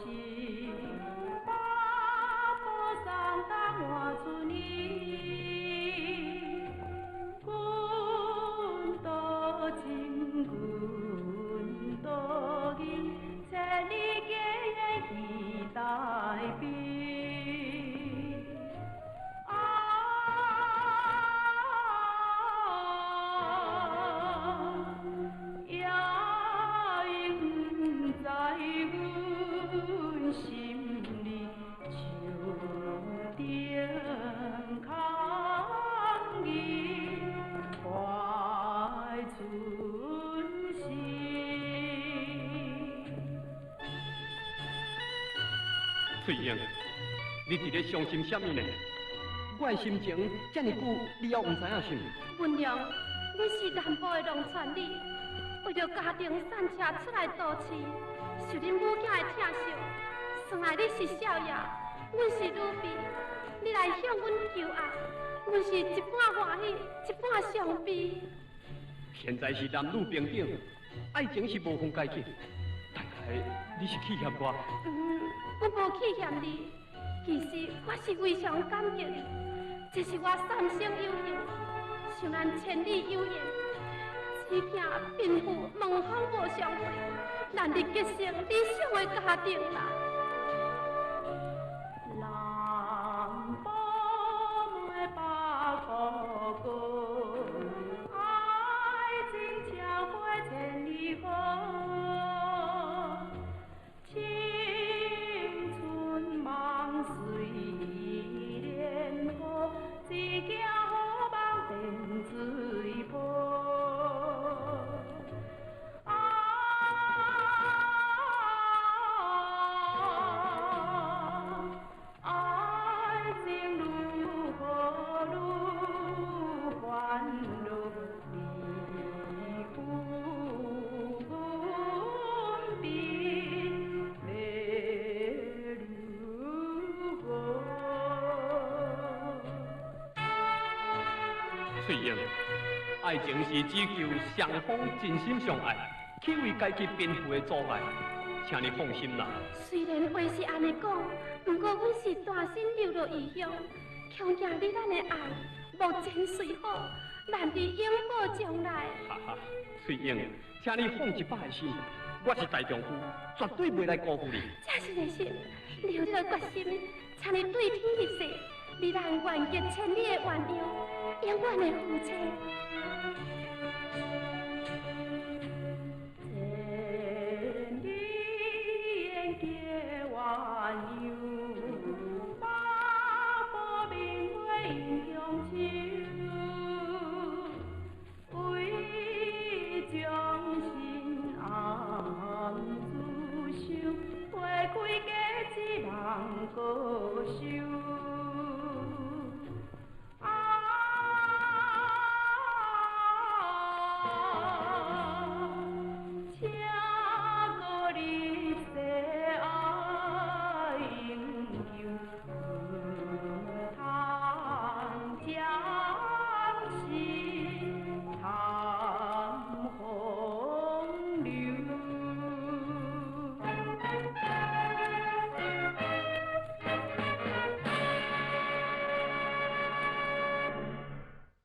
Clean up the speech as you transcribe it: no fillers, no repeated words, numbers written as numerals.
是百宝送当换春意，君多情，君多义，千里结缘去大悲。啊，也应在阮心里树顶空日怀春时。翠英，你佇咧傷心啥物呢？我的心情遮爾久，你猶毋知影是毋？文良，阮是南部的農村女，為著家庭散車出來都市，受恁母囝的疼惜。算來你是少爺，阮是女婢，你來向阮求愛，阮是一半歡喜，一半傷悲。現在是男女平等，愛情是無分階級。大概你是氣嫌我？嗯，我無氣嫌你，其實我是非常感激你，這是我三生有幸。想咱千里有緣，只驚貧富門風無相會，難得結成理想的家庭啦。南部梅北苦果，愛情超過千里河，青春夢隨蓮荷，一行好夢變水波。啊，愛情如何如歡樂，離分別淚如河。翠英，愛情是只求雙方真心相愛，豈為階級貧富的阻礙？請你放心啦。雖然話是按呢講，毋過阮是單身流落異鄉，恐驚你咱的愛無前隨好，難得永保將來。哈哈，翠英，請你放一擺的心，我是大丈夫，絕對袂來辜負你。這是事實，你有這個決心，請你對天起誓，你咱願結千里的鴛鴦，永遠的夫妻。千里緣結鴛鴦，百寶明媚英雄手，為將心暗自想，花開結子人高手。